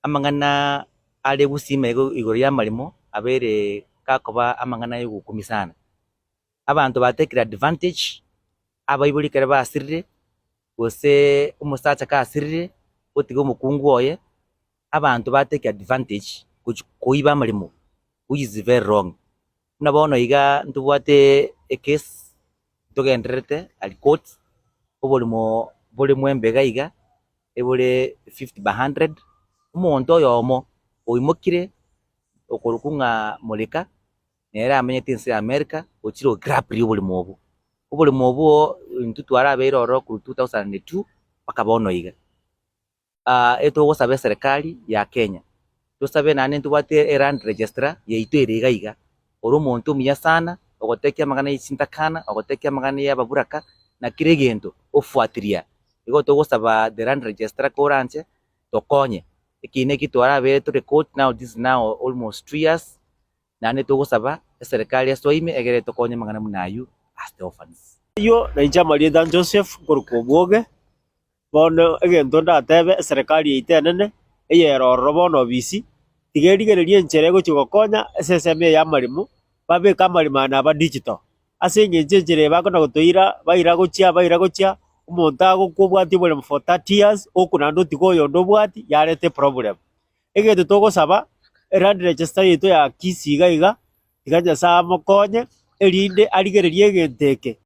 Amang'ana are gusima igo igoro y'amaremo abeire gakoba amang'ana y'ogokumia sana. Abanto batekire advantage, abaibori ekero basirire, gose omosacha kasirire, otiga omokungu oye, abanto batake advantage gochia koiba amaremo which is very wrong. Buna bono iga ntobwate ecase ntogendererete aria court, oboremo bore mwembe iga iga, ebore 50 by 100, omonto oyomo oimokire okorokwa ng'a Moleka, nere amenyete ense ya America, ochire ograpria oboremo obwo. Oboremo obwo intwe twarabeire ororo korwa 2002 mpaka bono iga. Etogosaba eserekari ya Kenya, tosabe naende ntobwate eland registrar yaito ere iga iga, ore omonto omuya sana, ogotekia amang'ana ye chintakana, ogotekia amang'ana ya ababuraka, na kera egento ofuatilia. Igo togosaba the land registrar koranche tokonye, ekiina eki twarabere tore court now this is now almost 2 years, naende togosaba eserekari esoe ime egere etokonye amang'ana buna aywo as the orphans. Ayio nainche amarieta Joseph nkorokwa Obwoge, bono egento ndatebe eserekari yaito enene, eyere ororo bono obisi, tiga erigererie enchera egochia gokonya ase ensemo eye y'amaremo, babeke amaremo aya naba digital. Ase eng'encho enchera eye bakona gotoira, baira gochia baira gochia, omonto agokwa obwati oboremo for 30 years, okwe naende otige oyonde obwati, yareta eproblem. Egento togosaba, eland register yaito ya Kisii iga iga, tiga Nyasaye amokonye, erinde arigererie egento eke.